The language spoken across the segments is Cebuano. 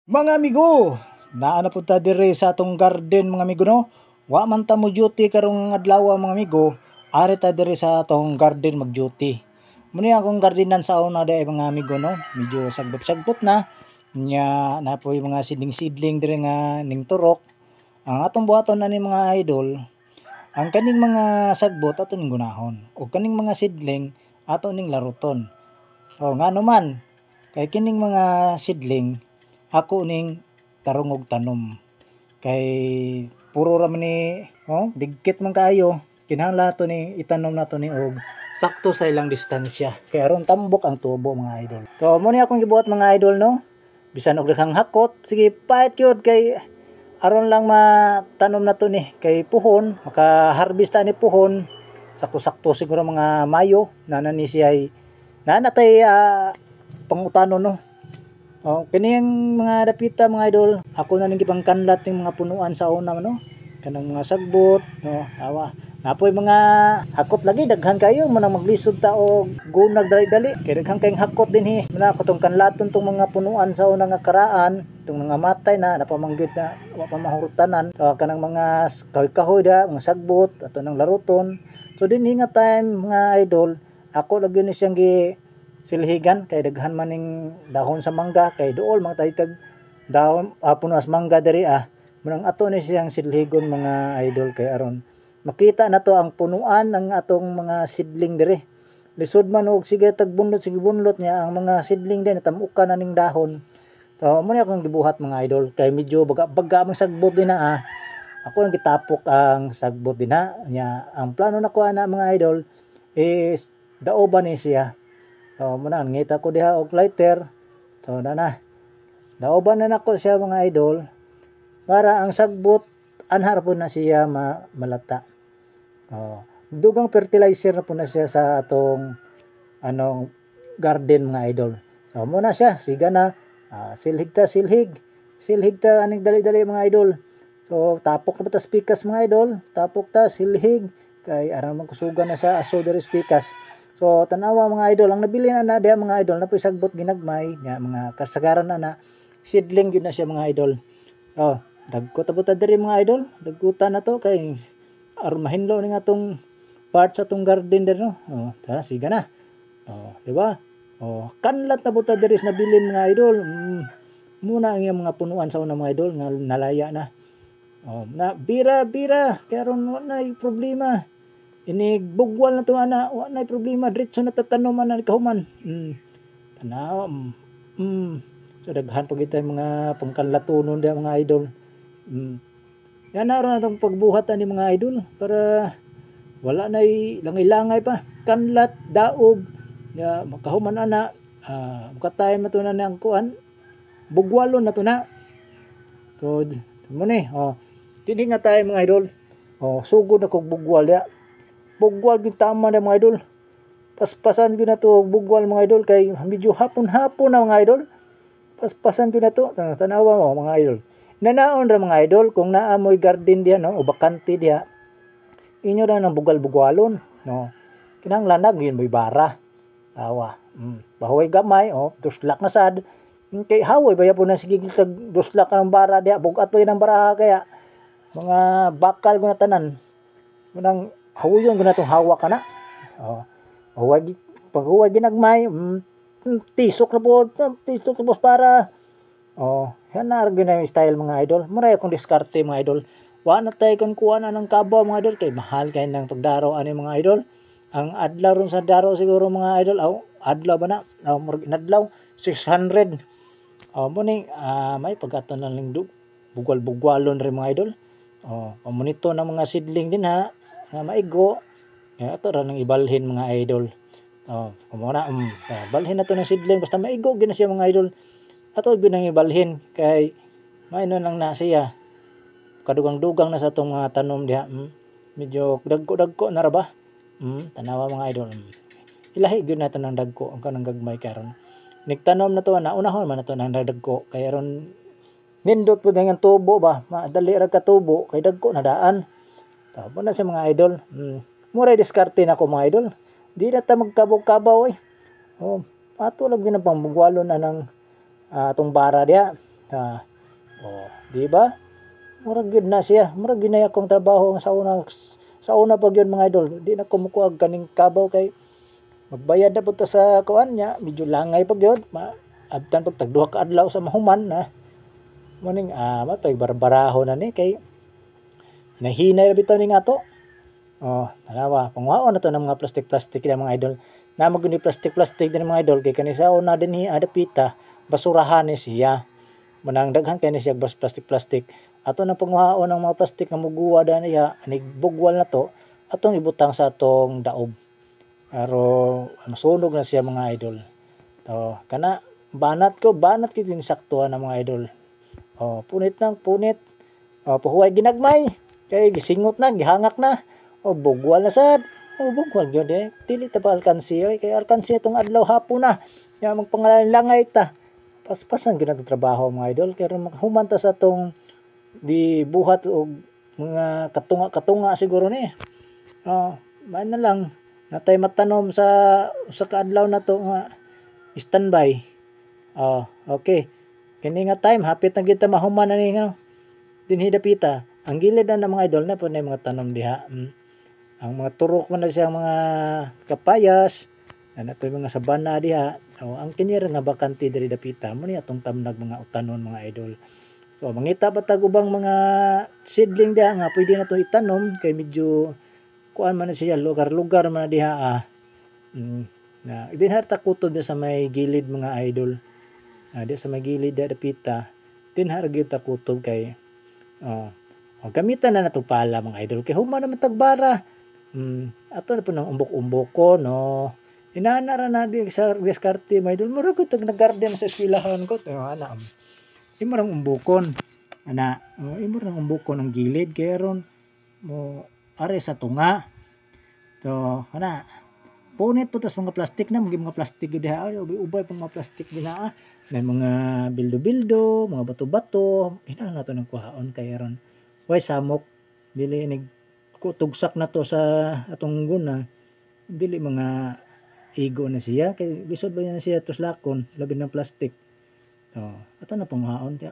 Mga amigo, naa na pud ta diri sa atong garden, mga amigo, no. Wa man ta mo duty karong adlaw, mga amigo, ari ta diri sa atong garden mag duty. Muna akong gardenan sa una diay, mga amigo, no. Medyo sagbot-sagbot na. Nya naa poy mga sidling-sidling diri nga ning turok. Ang atong buhaton ani, mga idol, ang kaning mga sagbot ato ning gunahon ug kaning mga sidling ato ning laruton. O ngano man kay kining mga sidling ako ning tarong og tanom kay puro ra man ni, oh, digkit man kaayo, kinahanglan nato ni itanom nato ni og sakto sa ilang distansya kay aron tambok ang tubo, mga idol. So mo ni akong gibuhat, mga idol, no. Bisan og daghang hakot, sige, pahit gyud kay aron lang matanom nato ni kay puhon maka-harvest ta ni puhon, sakto-sakto siguro mga Mayo na na ni siya na natay pangutanon, no. Oh, kini ang mga dapita, mga idol, ako na ning gipangkanlat ning mga punuan sa una, no. Kanang mga sagbot, no, awa. Napoy mga hakot lagi, daghan kayo manang maglisod ta og gunag dali-dali. Kay daghan kayong hakot dinhi. Muna ako tong kanlaton tong mga punuan sa una nga karaan, tong mga matay na napamanggit na wa pa mahurtanan. So, kanang mga kahoy-kahoy da, mga sagbot, ato nang laruton. So dinhi nga time, mga idol, ako lagi ni siyang gi silhigan kay daghan man ning dahon sa mangga, kay duol mga taytag dahon puno sa mangga diri ah. Munang ato ni siyang silhigon, mga idol, kay aron makita na to ang punuan ng atong mga sidling diri. Lisod man og sige tag bunlot, sige bunlot niya ang mga sidling din tamukan na ning dahon. So mo ni akong gibuhat, mga idol, kay medyo baga-baga ang sagbot din na ah. Ako ang gitapok ang sagbot din ha. Nya ang plano nako ana, mga idol, is daoban ni siya. So mo na ngita ko diha og lighter. So na na. Daoban na nako siya, mga idol, para ang sagbot anhar po na siya malata. Oh, dugang fertilizer na po na siya sa atong anong garden, mga idol. So mo na siya, siga na, silhig ta silhig. Silhig ta aning dali-dali, mga idol. So tapok na ba ta pikas, mga idol? Tapok ta silhig kay aron man kusugan na sa aso diri pikas. So tanawa, mga idol, ang nabili na na diha, mga idol, na po'y sagbot ginagmay nya mga kasagaran na na sidling gyud na siya, mga idol. Oh, dagko ta ta diri, mga idol, dagkutan na to kay aron mahinlo ni nga tong part sa tong garden diri, no. Oh, tara, siga na. Oh, di ba? Oh, kanlat na buta diri sa nabilin, mga idol. Muna ang iyang mga punuan sa una, mga idol, nga nalaya na. Oh, na bira bira kay aron wa na problema. Inig bugwal na to ana, wa na problema, diretso na tatanom ana kahuman. Tanaw. So daghan pa gyud mga pangkanlatonon diha, mga idol. Yan na ron atong pagbuhat ani, mga idol, para wala na langay-langay pa. Kanlat, daob, ya makahuman ana, makatay na to na ang kuan. Bugwalon na to na. So mo ni, oh. Dinhi nga tayo, mga idol. Oh, sugod na kog bugwal ya. Bugwal gyud tama na, mga idol. Paspasan gyud na to og bugwal, mga idol, kay medyo hapon-hapon na, mga idol. Paspasan gyud na to. Tanawa mo, mga idol. Nanaon ra, mga idol, kung naa mo'y garden diha, no, o bakante diha, inyo ra nang bugal-bugwalon, no. Kinahanglan na gyud mo'y bara. Awa. Bahuway gamay, oh, duslak na sad. Kay hawoy baya po na sige tag duslak ka ng bara diha, bugat pa yun ang baraha kaya mga bakal ko na tanan. Munang hawoyon ko na tong hawak ka na. Oh. Huwag pag huwag ginagmay, tisok na po, tisok na po para. Oh, yan na gyud na style, mga idol. Muray akong diskarte, mga idol. Wa na tay kon kuha na ng kabaw, mga idol, kay mahal kay ng pagdaro ani, mga idol. Ang adlaw ron sa daro siguro, mga idol, aw adlaw ba na? Aw murag inadlaw 600. Oh, mo ning may pag-ato na lang bugal-bugwalon rin, mga idol. Oh, pamunito ng mga sidling din ha, nga maigo. Ya, ato ra nang ibalhin, mga idol. Oh, kumo na, balhin na to ng sidling basta maigo gyud na siya, mga idol. Ato gyud nang ibalhin kay maino lang na siya. Kadugang-dugang na sa atong mga tanom diha. Medyo dagko-dagko na ra ba? Tanawa, mga idol. Ilahi gyud nato ng dagko ang kanang gagmay karon. Nigtanom na to na unahon man na to ng dagko kay aron nindot pud ang tubo ba, madali ra katubo kay dagko na daan. Tabo na sa mga idol. Muray diskarte na ko, mga idol. Di na ta magkabaw-kabaw eh. Oh, ato lang gyud ang pangbugwalon na ng atong bara diha. Ha. Oh, di ba? Murag gyud na siya. Murag gyud na akong trabaho sa una pa gyud, mga idol. Di na ko mukuha kaning kabaw kay magbayad na pud ta sa kuan niya, medyo langay pa gyud. Ma abtan pag tag 2 ka adlaw sa mahuman na. Muning matay barbaraho na ni kay nahinay ra bitaw ning ato. Oh, tanawa, panguhaon na to ng mga plastic-plastic na, mga idol. Na mo guni plastic-plastic din, mga idol, kay kani sa una dinhi adapita basurahan ni siya. Manang daghan kay ni siya bas plastic-plastic. Ato na panguhaon ang mga plastic nga muguwa daniya, bugwal na to, atong ibutang sa atong daob. Pero masunog na siya, mga idol. Oh, kana banat ko din saktuan ng mga idol. Oh, punit nang punit. Oh, pahuway ginagmay. Kay gisingot na, gihangak na. Oh, bugwal na sad. Oh, bugwal gyud eh. Dili ta pa alkansi oy, kay alkansi itong adlaw hapon na. Ya magpangalan langay ta. Paspasan gyud nato trabaho, mga idol, kay aron makahuman ta sa atong di buhat og mga katunga-katunga siguro ni. Oh, man na lang natay matanom sa usa ka adlaw na to nga standby. Oh, okay. Kini nga time hapit na gyud ta mahuman na ni nga dinhi dapita. Ang gilid na mga idol na po na mga tanom diha. Ang mga turok man na siyang mga kapayas, ana to mga sabana diha. O, ang kini ra nga bakante diri dapita mo ni atong tamnag mga utanon, mga idol. So mangita pa tag ubang mga seedling diha nga pwede na to itanom kay medyo kuan man na siya, lugar-lugar man na diha ah. Na dinha ta kutob sa may gilid, mga idol. Ah, di sa may gilid diha dapita, dinha ra gyud ta kutob kay oh, oh, gamitan na nato pala, mga idol, kay human naman tagbara. Ato na po ng umbok-umbok ko, no. Inana ra na di sa diskarte, mga idol. Murag ko tag nag-garden sa eskwelahan ko. Tayo, ana. Imo rang umbukon. Ana, oh, imo rang umbukon ang gilid kay aron mo are sa tunga. So, ana. Punit po tas mga plastic na, mga plastic gyud diha. Ubay-ubay pang mga plastic din ah. May mga bildo-bildo, mga bato-bato. Hinang nato ng kuhaon kay aron way samok, dili nig tugsak na to sa atong guna, dili mga igo na siya kay lisod ba na siya tuslakon, labi ng plastic. Oh, ato na panguhaon.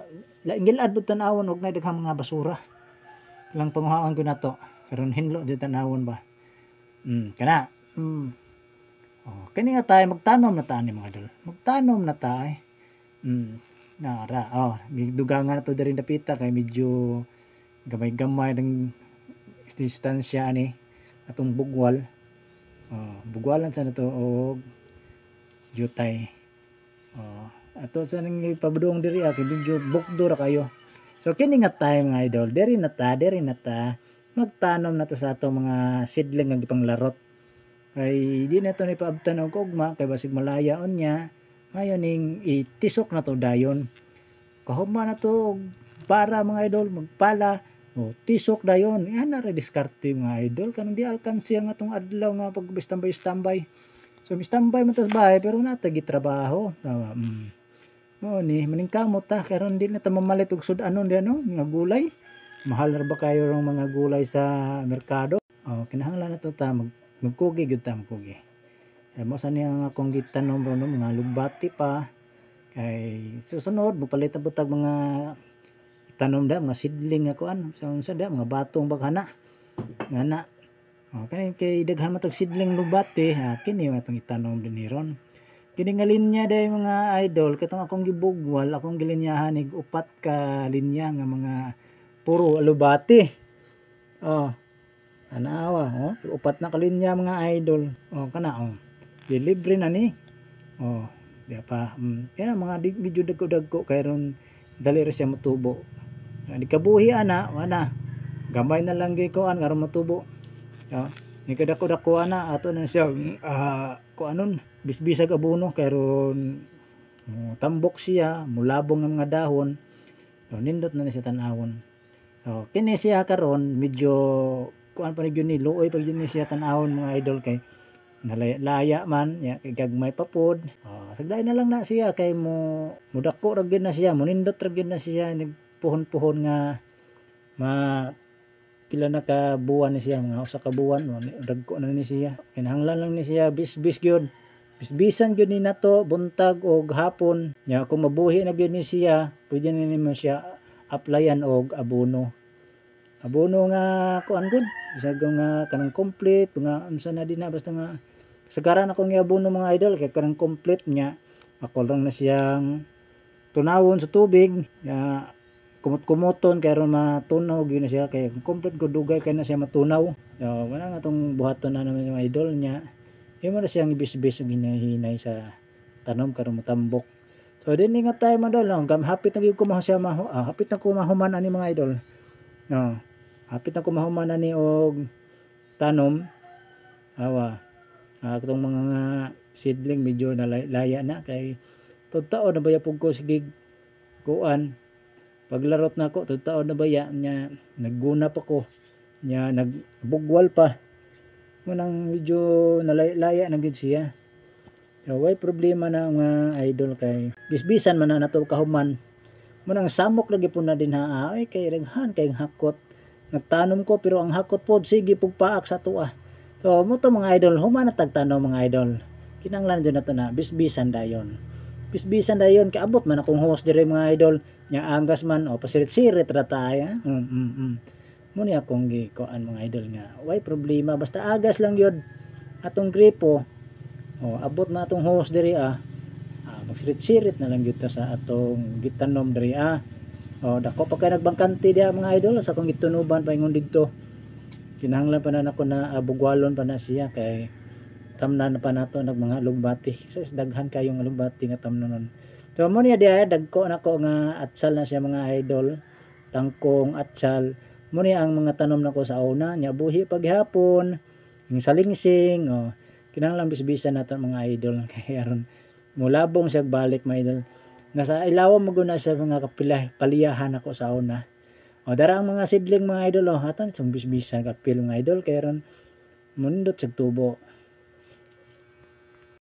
Laing gilad pud tan-awon og na daghang mga basura lang panguhaon ko na to karon hinlo jud tan-awon ba. Kana. Oh, kani nga tayo magtanom na ta ni, mga idol, magtanom na ta. Nara, oh, dugangan na to diri dapita kay medyo gamay-gamay ng distansya ani atong bugwal. Oh, bugwalan sa na to og jutay. Oh, ato sa nang ipabudong diri ah, kay medyo bukdo ra kayo. So kini nga time, mga idol, diri na ta magtanom na to sa atong mga seedling nga gipanglarot. Kay di na to ni paabtan og ugma kay basig malaya unya. Ngayon ning itisok na to dayon. Kahuman na to og para, mga idol, magpala. O, tisok dayon. Yan na diskarte, mga idol. Kanang di alkansi ang atong adlaw nga pag standby standby. So standby man tas bahay pero natagi trabaho. Tama. Mo ni maningkamot ta karon di na ta mamalit og sud-anon di ano nga gulay. Mahal ra ba kayo rong mga gulay sa merkado? Oh, kinahanglan na to ta magkugi gyud ta, magkugi. Eh, mo sa niya nga akong gitanom ron no, mga lugbati pa kay susunod mopalit na pud tag mga tanom da, mga seedling nga kuan sa unsa da, mga batong baghana ngana. Oh, kani kay daghan man tag seedling lubati ha, kini atong itanom dinhi ron. Kini nga linya day, mga idol, katong akong gibugwal, akong gilinyahan ig upat ka linya nga mga puro alubati. Oh, tanawa, oh, upat na ka linya, mga idol. Oh, kana, oh, di libre na ni. Oh, di pa. Kaya mga medyo dagko-dagko kay ron dali ra siya motubo. Di kabuhi ana, wala. Gamay na lang gyud kuan aron motubo. Oh, ni kadako-dako ana, ato na siya kuanon, bisbisag abono kay ron tambok siya, mulabong ang mga dahon. So, nindot na ni siya tan-awon. So kini siya karon medyo kuan pa ni gyud ni, luoy pa gyud ni siya tan-awon, mga idol, kay nalaya man ya, kay gagmay pa pod. Oh, sagday na lang na siya kay mo mudako ra gyud na siya, munindot ra gyud na siya nagpuhon-puhon nga ma pila na ka buwan ni siya, mga usa ka buwan, no, dagko na ni siya. Kinahanglan lang ni siya bisbis gyud. Bisbisan gyud ni nato buntag og hapon. Nya kung mabuhi na gyud ni siya, pwede na nimo siya applyan og abono. Abono nga kuan gud, bisag nga kanang complete nga unsa na dinha, basta nga sagaran akong giabono, mga idol, kay kanang complete nya ako lang na siyang tunawon sa tubig nya kumot-kumoton kay aron matunaw gyud na siya, kay complete gud dugay kay na siya matunaw. So wala nga tong buhaton na naman yung idol nya imo na siyang ibisbis og hinahinay sa tanom karon motambok. So dinhi nga tayo, mga idol, no? Hapit na gyud ko siya hapit na ko mahuman ani, mga idol, no? Hapit na ko mahuman ani og tanom. Awa, katong mga seedling medyo nalaya na kay tuod taon na baya pug ko sige kuan paglarot nako, tuod taon na baya nya nagguna pa ko nya nagbugwal pa munang medyo nalaya na gyud siya. So, way problema na, mga idol, kay bisbisan man na nato kahuman. Munang samok lagi po na din ha, ay kay daghan kay hakot. Nagtanom ko pero ang hakot pod sige pug paak sa tuwa. So mo to, mga idol, human na tagtanom, mga idol. Kinahanglan jud nato na bisbisan dayon. Bisbisan dayon kay abot man akong host dire, mga idol. Nya anggas man o pasirit-sirit ra ta ay. Mo ni akong gikuan, mga idol, nga way problema basta agas lang yun atong gripo o abot na atong hose diri magsirit-sirit na lang gyud ta sa atong gitanom diri ah. O dako pa kay nagbangkante diha, mga idol, sa akong gitunuban paingon didto. Kinahanglan pa na nako na bugwalon pa na siya kay tamnan pa nato nag mga alugbati sa daghan kayong alugbati nga tamnanon. So mo niya diha dagko nako nga atsal na siya, mga idol, tangkong, atsal. Mo ni ang mga tanom nako sa una nya buhi paghapon yung salingsing. Oh, kinahanglan bisbisan nato, mga idol, kay aron mulabong siya balik, mga idol. Nasa ilawom mo na siya mga kapila paliyahan ako sa una. O dara ang mga seedling, mga idol, oh, aton itong bisbisan kapil, mga idol, kay aron mundot sa tubo.